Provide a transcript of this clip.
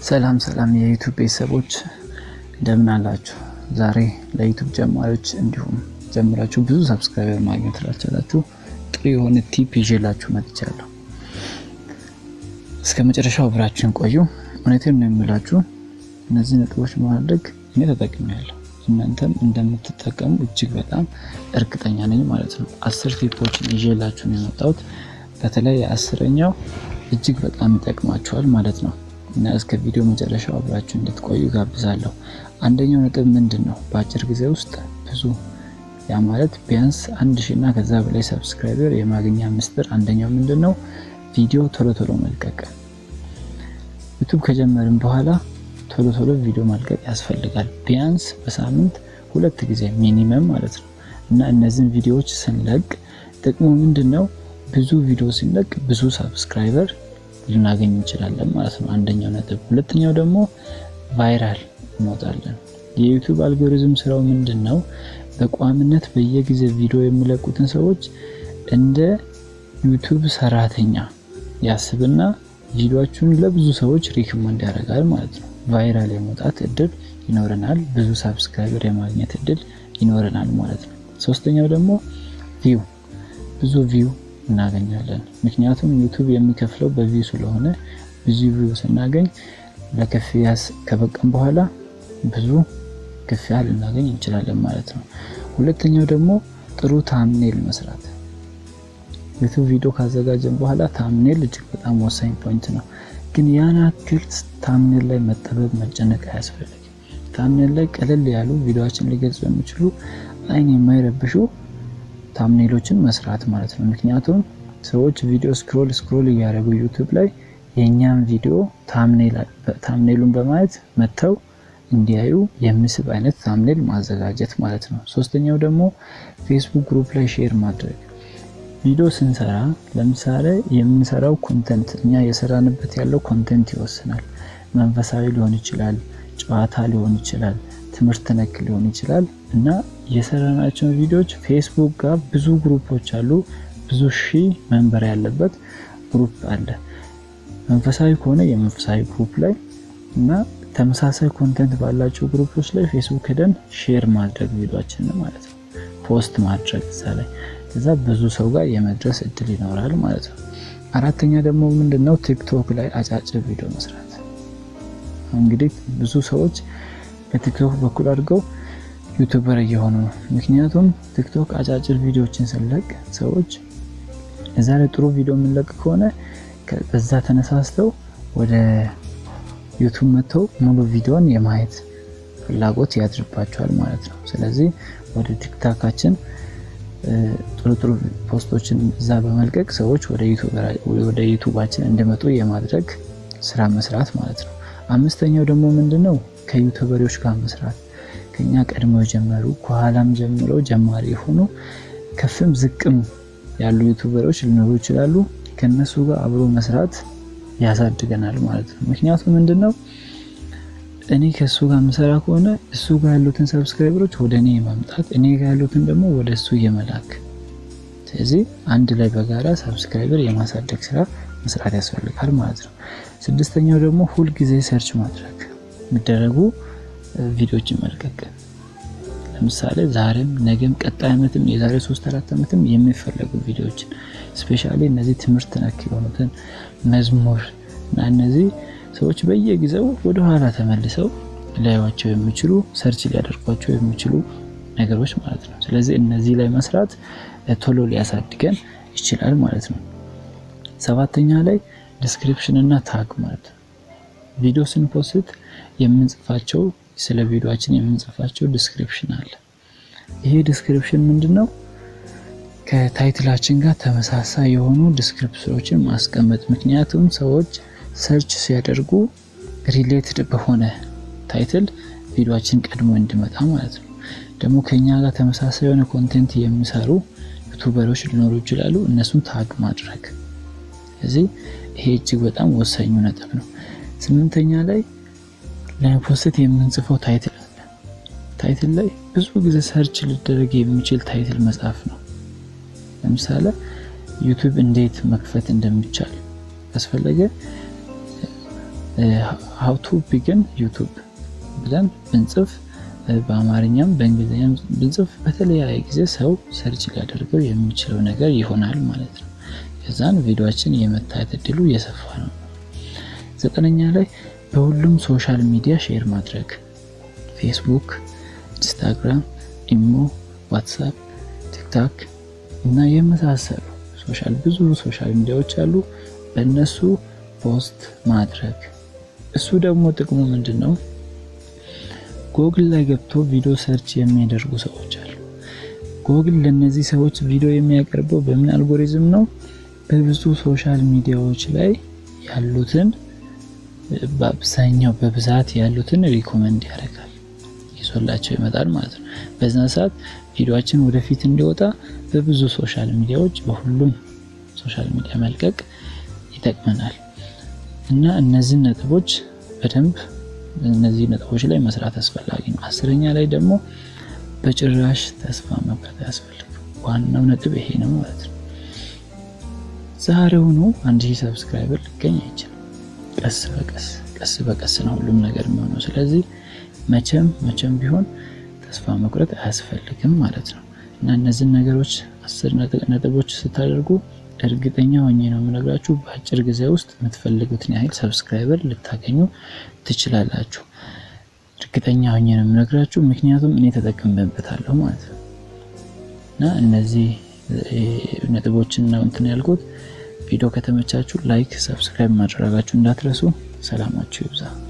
ሰላም ሰላም የ YouTube ቤተሰቦች፣ እንደምን አላችሁ? ዛሬ ለ YouTube ጀማሪዎች እንዲሁም ጀምራችሁ ብዙ subscriber ማግኘት ላልቻላችሁ ጥሩ የሆነ tip ይዤላችሁ መጥቻለሁ። እስከ መጨረሻው አብራችሁን ቆዩ። እውነቴን ነው የምላችሁ፣ እነዚህ ነጥቦች ማድረግ እኔ ተጠቅሜያለሁ፣ እናንተም እንደምትጠቀሙ እጅግ በጣም እርግጠኛ ነኝ ማለት ነው። 10 tip ኦችን ይዤላችሁ ነው የመጣሁት። በተለይ 10ኛው እጅግ በጣም ይጠቅማችኋል ማለት ነው እና እስከ ቪዲዮ መጨረሻው አብራችሁ እንድትቆዩ ጋብዛለሁ። አንደኛው ነጥብ ምንድን ነው? በአጭር ጊዜ ውስጥ ብዙ፣ ያ ማለት ቢያንስ 1000 እና ከዛ በላይ subscriber የማግኛ ምስጢር አንደኛው ምንድን ነው? ቪዲዮ ቶሎ ቶሎ መልቀቅ። YouTube ከጀመርን በኋላ ቶሎ ቶሎ ቪዲዮ መልቀቅ ያስፈልጋል። ቢያንስ በሳምንት 2 ጊዜ minimum ማለት ነው። እና እነዚህን ቪዲዮዎች ስንለቅ ጥቅሙ ምንድን ነው? ብዙ ቪዲዮ ስንለቅ ብዙ subscriber ልናገኝ እንችላለን ማለት ነው። አንደኛው ነጥብ። ሁለተኛው ደግሞ viral እንወጣለን። የ YouTube algorithm ስራው ምንድን ነው? በቋሚነት በየጊዜ ቪዲዮ የሚለቁትን ሰዎች እንደ YouTube ሰራተኛ ያስብና ቪዲዮአችሁን ለብዙ ሰዎች recommend ያደርጋል ማለት ነው። Viral የመውጣት እድል ይኖረናል፣ ብዙ subscriber የማግኘት እድል ይኖረናል ማለት ነው። ሶስተኛው ደግሞ view፣ ብዙ view እናገኛለን። ምክንያቱም YouTube የሚከፍለው በ view ስለሆነ ብዙ view ስናገኝ ለክፍያ ከበቃን በኋላ ብዙ ክፍያ ልናገኝ እንችላለን ማለት ነው። ሁለተኛው ደግሞ ጥሩ thumbnail መስራት። YouTube ቪዲዮ ካዘጋጀን በኋላ thumbnail እጅግ በጣም ወሳኝ point ነው። ግን ያን ያክል thumbnail ላይ መጠበብ፣ መጨነቅ አያስፈልግም። Thumbnail ላይ ቀለል ያሉ፣ ቪዲዮአችንን ሊገልጹ የሚችሉ፣ አይን የማይረብሹ thumbnail ኦችን መስራት ማለት ነው። ምክንያቱም ሰዎች ቪዲዮ scroll scroll እያደረጉ YouTube ላይ የእኛን ቪዲዮ thumbnail ኡን በማየት መጥተው እንዲያዩ የሚስብ አይነት thumbnail ማዘጋጀት ማለት ነው። ሶስተኛው ደግሞ Facebook group ላይ share ማድረግ። ቪዲዮ ስንሰራ ለምሳሌ የምንሰራው content፣ እኛ እየሰራንበት ያለው content ይወስናል። መንፈሳዊ ሊሆን ይችላል፣ ጨዋታ ሊሆን ይችላል፣ ትምህርት ነክ ሊሆን ይችላል እና የሰራናቸውን ቪዲዮዎች ፌስቡክ ጋር ብዙ group ኦች አሉ። ብዙ ሺህ member ያለበት group አለ። መንፈሳዊ ከሆነ የመንፈሳዊ group ላይ እና ተመሳሳይ content ባላቸው group ኦች ላይ ፌስቡክ ሄደን share ማድረግ ቪዲዮአችንን ማለት ነው። Post ማድረግ እዛ ላይ፣ ከዛ ብዙ ሰው ጋር የመድረስ እድል ይኖራል ማለት ነው። አራተኛ ደግሞ ምንድነው? TikTok ላይ አጫጭር ቪዲዮ መስራት። እንግዲህ ብዙ ሰዎች በ TikTok በኩል አድርገው YouTuber እየሆኑ ነው። ምክንያቱም TikTok አጫጭር ቪዲዮዎችን ስንለቅ ሰዎች እዛ ላይ ጥሩ ቪዲዮ የምንለቅ ከሆነ በዛ ተነሳስተው ወደ YouTube መጥተው ሙሉ ቪዲዮን የማየት ፍላጎት ያድርባቸዋል ማለት ነው። ስለዚህ ወደ TikTok ኣችን ጥሩ ጥሩ post ኦችን እዛ በመልቀቅ ሰዎች ወደ YouTube ኣችን እንዲመጡ የማድረግ ስራ መስራት ማለት ነው። አምስተኛው ደግሞ ምንድነው? ከ YouTuber ኦች ጋር መስራት። ከኛ ቀድመው የጀመሩ፣ ከኋላም ጀምረው ጀማሪ የሆኑ፣ ከፍም ዝቅም ያሉ YouTuber ኦች ሊኖሩ ይችላሉ። ከነሱ ጋር አብሮ መስራት ያሳድገናል ማለት ነው። ምክንያቱም ምንድነው? እኔ ከእሱ ጋር የምሰራ ከሆነ እሱ ጋር ያሉትን subscriber ኦች ወደ እኔ የማምጣት፣ እኔ ጋር ያሉትን ደግሞ ወደ እሱ የመላክ፣ ስለዚህ አንድ ላይ በጋራ subscriber የማሳደግ ስራ መስራት ያስፈልጋል ማለት ነው። ስድስተኛው ደግሞ ሁልጊዜ search ማድረግ የሚደረጉ ቪዲዮዎችን መልቀቅ። ለምሳሌ ዛሬም፣ ነገም፣ ቀጣይ ዓመትም፣ የዛሬ 3፣ 4 ዓመትም የሚፈለጉ ቪዲዮዎችን፣ especially እነዚህ ትምህርት ነክ የሆኑትን፣ መዝሙር እና እነዚህ ሰዎች በየጊዜው ወደ ኋላ ተመልሰው ሊያዩዋቸው የሚችሉ፣ search ሊያደርጓቸው የሚችሉ ነገሮች ማለት ነው። ስለዚህ እነዚህ ላይ መስራት ቶሎ ሊያሳድገን ይችላል ማለት ነው። ሰባተኛ ላይ description እና tag ማለት ነው። ቪዲዮ ስን post የምንጽፋቸው፣ ስለ ቪዲዮአችን የምንጽፋቸው description አለ። ይሄ description ምንድነው? ከ title ኣችን ጋር ተመሳሳይ የሆኑ description ኦችን ማስቀመጥ። ምክንያቱም ሰዎች search ሲያደርጉ related በሆነ title ቪዲዮአችን ቀድሞ እንዲመጣ ማለት ነው። ደግሞ ከኛ ጋር ተመሳሳይ የሆነ content የሚሰሩ YouTuber ኦች ሊኖሩ ይችላሉ። እነሱን tag ማድረግ። ስለዚህ ይሄ እጅግ በጣም ወሳኙ ነጥብ ነው። ስምንተኛ ላይ ለ post የምንጽፈው title አለ። Title ላይ ብዙ ጊዜ search ሊደረግ የሚችል title መጻፍ ነው። ለምሳሌ YouTube እንዴት መክፈት እንደሚቻል ካስፈለገ How to begin YouTube ብለን ብንጽፍ፣ በአማርኛም በእንግሊዝኛም ብንጽፍ በተለያየ ጊዜ ሰው search ሊያደርገው የሚችለው ነገር ይሆናል ማለት ነው። ከዛን ቪዲዮአችን የመታየት እድሉ እየሰፋ ነው። ዘጠነኛ ላይ በሁሉም social media share ማድረግ፣ ፌስቡክ፣ ኢንስታግራም፣ ኢሞ፣ ዋትሳፕ፣ ቲክቶክ እና የመሳሰሉ social ብዙ social media ዎች አሉ። በእነሱ post ማድረግ። እሱ ደግሞ ጥቅሙ ምንድን ነው? ጎግል ላይ ገብቶ ቪዲዮ search የሚያደርጉ ሰዎች አሉ። ጎግል ለእነዚህ ሰዎች ቪዲዮ የሚያቀርበው በምን አልጎሪዝም ነው? በብዙ social media ዎች ላይ ያሉትን፣ በአብዛኛው በብዛት ያሉትን recommend ያደርጋል፣ ይዞላቸው ይመጣል ማለት ነው። በዛ ሰዓት ቪዲዮአችን ወደፊት እንዲወጣ በብዙ social media ዎች፣ በሁሉም social media መልቀቅ ይጠቅመናል። እና እነዚህን ነጥቦች በደንብ እነዚህ ነጥቦች ላይ መስራት አስፈላጊ ነው። 10ኛ ላይ ደግሞ በጭራሽ ተስፋ መቁረጥ አያስፈልግም። ዋናው ነጥብ ይሄ ነው ማለት ነው። ዛሬውኑ 1000 subscriber ሊገኝ አይችልም። ቀስ በቀስ፣ ቀስ በቀስ ነው ሁሉም ነገር የሚሆነው። ስለዚህ መቼም መቼም ቢሆን ተስፋ መቁረጥ አያስፈልግም ማለት ነው። እና እነዚህን ነገሮች፣ 10 ነጥቦች ስታደርጉ እርግጠኛ ሆኜ ነው የምነግራችሁ፣ በአጭር ጊዜ ውስጥ የምትፈልጉትን ያህል subscriber ልታገኙ ትችላላችሁ። እርግጠኛ ሆኜ ነው የምነግራችሁ፣ ምክንያቱም እኔ ተጠቅሜበታለሁ ማለት ነው። እና እነዚህ ነጥቦችን ነው እንትን ያልኩት። ቪዲዮ ከተመቻችሁ like፣ subscribe ማድረጋችሁ እንዳትረሱ። ሰላማችሁ ይብዛ።